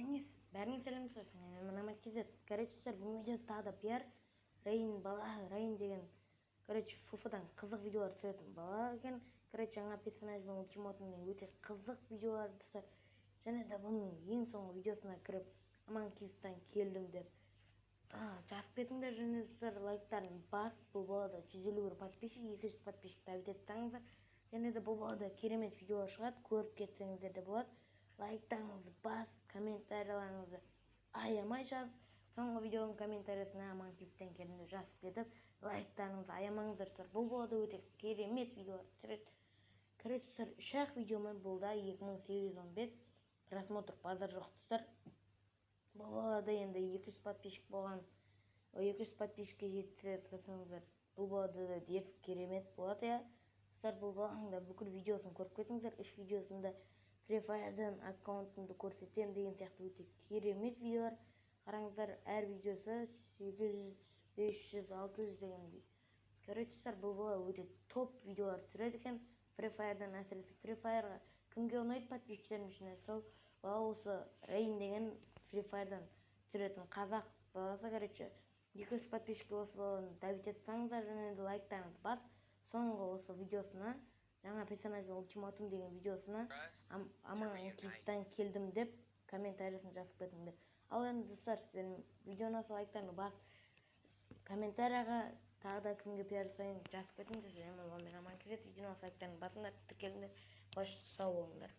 Бәріңе сәлем, достар! Мен KZ. Короче, достар, бұл видеода тағы да пиар. Рейн бала, Рейн деген, короче, ФФ-дан қызық видеолар түсіретін бала екен. Короче, жаңа персонажбен, ультиматуммен өте қызық видеолар, достар. Және де бұның ең соңғы видеосына кіріп, "Аман Киевтан келдім" деп жазып кетіңдер. Және, достар, лайктарын басып, бұл балада 151 подписчик, 200 подписчик добить етсеңіздер. Және де бұл балада керемет видеолар шығады, көріп кетсеңіздер де болады. Лайктарыңызды басып, комментарийлеріңізді аямай жазып, соңғы видеоның комментариясына "Аман Киевтен келдім" деп жазып кетіп, лайктарыңызды аямаңыздар, достар. Бұл балада өте керемет видеолар түсіреді. Короче, достар, үш ақ видеомен болды 2815 просмотр, базар жоқ, достар. Бұл балада енді 200 подписчик болған, 200 подписчикке жетсе салсаңыздар, бұл балада да дерс керемет болады, иә. Достар, бұл баланың да бүкіл видеосын көріп кетіңіздер. Үш видеосында Free Fire'дан аккаунтымды көрсетемін деген сияқты өте керемет видеолар. Қараңыздар, әр видеосы 800, 500, 600 деген. Короче, достар, бұл бала өте топ видеолар түсіреді екен Free Fire'дан. Әсіресе Free Fire'ға кімге ұнайды подписчиктерім ішінде, сол бала, осы Рейн деген Free Fire'дан түсіретін қазақ баласы. Короче, 200 подписчикке осы баланы добить етсаңыздар және де лайктарыңызды басып, соңғы осы видеосына, жаңа персонаж ультиматум деген видеосына "Аман Киевтан келдім" деп комментариясын жазып кетіңдер. Ал енді, достар, сіздердің видеоны ұнаса, лайктарыңды басып, комментарияға тағы да кімге пиар жасайын жазып кетіңдер. Және мен Аман келеді. Видеоны ұнаса, лайктарыңды басыңдар, тіркеліңдер. Қош, сау болыңдар.